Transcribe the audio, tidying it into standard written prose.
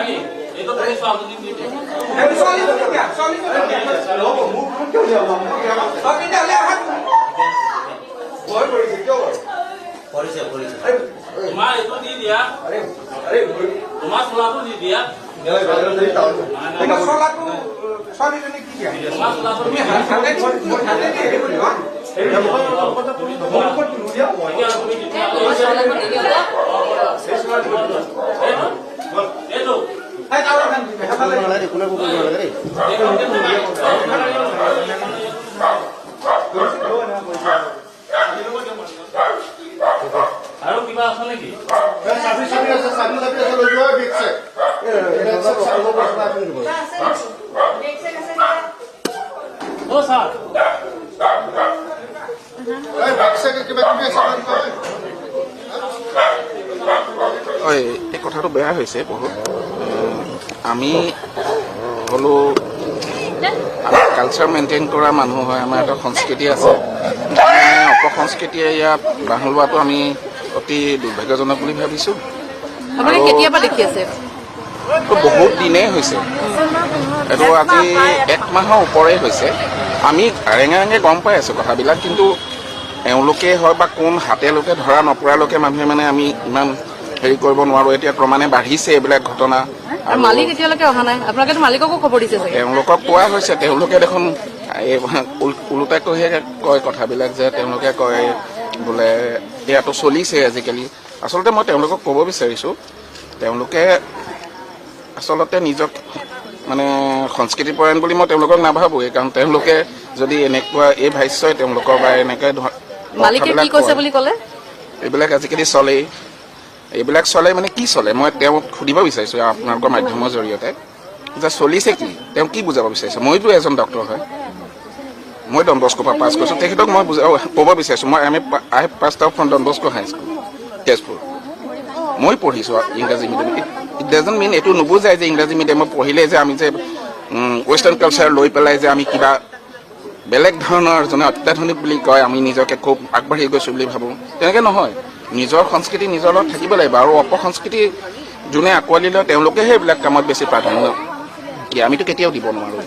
নাকি? এইটো তুমি ছোৱালীজনীক দি দিয়া। সেইটো ছোৱালীজনীক দিয়া, ছোৱালীজনীক দিয়া। নহ'ব, মোৰ কিয় দিয়া? অ, তেতিয়াহ'লে আহা। ভয় কৰিছে কিয় বাৰু? কৰিছে, কৰিছে। তোমাৰ এইটো দি দিয়া। আৰে আৰে। তোমাৰ চোলাটো দি দিয়া। তোমাৰ চোলাটো ছোৱালীজনীক দি দিয়া। তোমাৰ চোলাটো তুমি হাতেদি হেৰি কৰিবা। এতিয়া তুমি দি দিয়া। এইটো, এইটো। এই তাওৰাখন দি দিয়া, সেইফালে দি দিয়া। কোনে কৰিব নালাগে দেই। এইটো, এইটো। আৰু কিবা আছে নেকি? চাবি চাবি আছে, চাবি চাবি আছে, লৈ যোৱা। বেগ চেক, বেগ চেক চাব পৰা। অ ছাৰ। এই বেগ চেক কিবা কিবি আছে, লৈ যোৱা। হয়, এই কথাটো বেয়া হৈছে বহুত। আমি হ'লো আমি কালচাৰ মেইনটেইন কৰা মানুহ হয়। আমাৰ এটা সংস্কৃতি আছে। মানে অপসংস্কৃতিয়ে ইয়াত বাহ লোৱাটো আমি অতি দুৰ্ভাগ্যজনক বুলি ভাবিছোঁ। আপোনালোকে কেতিয়াবা দেখি আছে? তো বহুত দিনেই হৈছে এইটো। আজি এক মাহৰ ওপৰেই হৈছে। আমি আৰেঙে আৰেঙে গম পাই আছোঁ কথাবিলাক, কিন্তু এওঁলোকে হয় বা কোন হাতে লোকে ধৰা নপৰালৈকে মানুহে মানে আমি ইমান হেৰি কৰিব নোৱাৰোঁ। এতিয়া ক্ৰমান্বয়ে বাঢ়িছে এইবিলাক ঘটনা। আৰু মালিক এতিয়ালৈকে অহা নাই। আপোনালোকেতো মালিককো খবৰ দিছে চাগে? তেওঁলোকক কোৱা হৈছে। তেওঁলোকে দেখোন এই ওলোটাকৈহে কয় কথাবিলাক, যে তেওঁলোকে কয় বোলে এয়াতো চলিছে আজিকালি। আচলতে মই তেওঁলোকক ক'ব বিচাৰিছোঁ, তেওঁলোকে আচলতে নিজক মানে সংস্কৃতিপৰায়ণ বুলি মই তেওঁলোকক নাভাবোৱেই। কাৰণ তেওঁলোকে যদি এনেকুৱা এই ভাষ্যই তেওঁলোকৰ বা এনেকৈ মালিকে কি কথাবিলাক কৈছে কয়, বুলি ক'লে? এইবিলাক আজিকালি চলেই, এইবিলাক চলে মানে কি চলে? মই তেওঁক সুধিব বিচাৰিছোঁ আপোনালোকৰ মাধ্যমৰ জৰিয়তে যে চলিছে কি? তেওঁ কি বুজাব বিচাৰিছে? মইতো এজন ডক্টৰ হয়, মই ডন বস্কোৰ পৰা পাছ কৰিছোঁ। তেখেতক মই বুজা ক'ব বিচাৰিছোঁ, মই আমি I pass out from Don Bosco High School, Tezpur. মই পঢ়িছোঁ ইংৰাজী মিডিয়াম। It doesn't mean, এইটো নুবুজায় যে ইংৰাজী মিডিয়ামত পঢ়িলে যে আমি যে ৱেষ্টাৰ্ণ কালচাৰ লৈ পেলাই যে আমি কিবা বেলেগ ধৰণৰ, যোনে অত্যাধুনিক বুলি কয়, আমি নিজকে খুব আগবাঢ়ি গৈছোঁ বুলি ভাবোঁ। তেনেকৈ নহয়। নিজৰ সংস্কৃতি নিজৰ লগত থাকিব লাগিব আৰু অপসংস্কৃতি যোনে আঁকোৱালি লয়, তেওঁলোকেহে এইবিলাক কামত বেছি প্ৰাধান্য দিয়ে। আমিতো কেতিয়াও দিব নোৱাৰোঁ।